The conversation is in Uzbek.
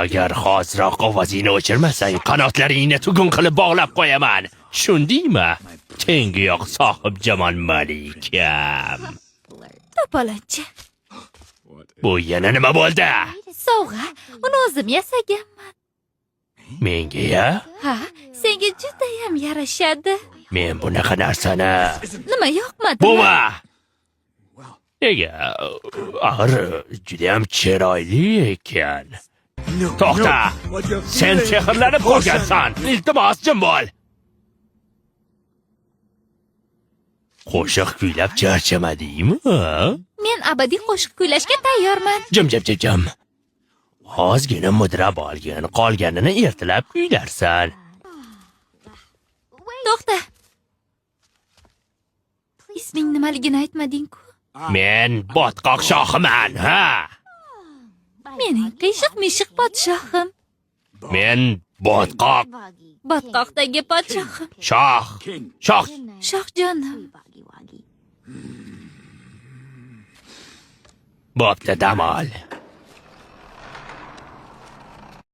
Agar hoziroq ovozingni o'chirmasang, qanotlaringni tugun qilib bog'lab qo'yaman. Tushundingmi? Tengi yo'q sohibjamol malikam. To'polonchi. Bu yana nima bo'ldi? Sovg'a. Uni o'zim yasaganman. Menga-ya? Ha, senga judayam yarashadi. Men bunaqa narsani... Nima yoqmadimi? Buma! Nega? Axir judayam chiroyli ekan. To'xta! Sen sehrlanib qolgansan. Iltimos, jim bo'l. Qo'shiq kuylab charchamadingmi? Men abadiy qo'shiq kuylashga tayyorman. Jim, jim, jim, jim. Ozgina mudrab olgin, qolganini ertalab kuylarsan. To'xta. Isming nimaligini aytmading-ku. Men botqoq shohiman, ha? Mening qiyshiq-mishiq podshohim. Men botqoq Botqoqdagi podshohim. shoh. Shoh. Shoh jonim. Bo'pti, dam ol.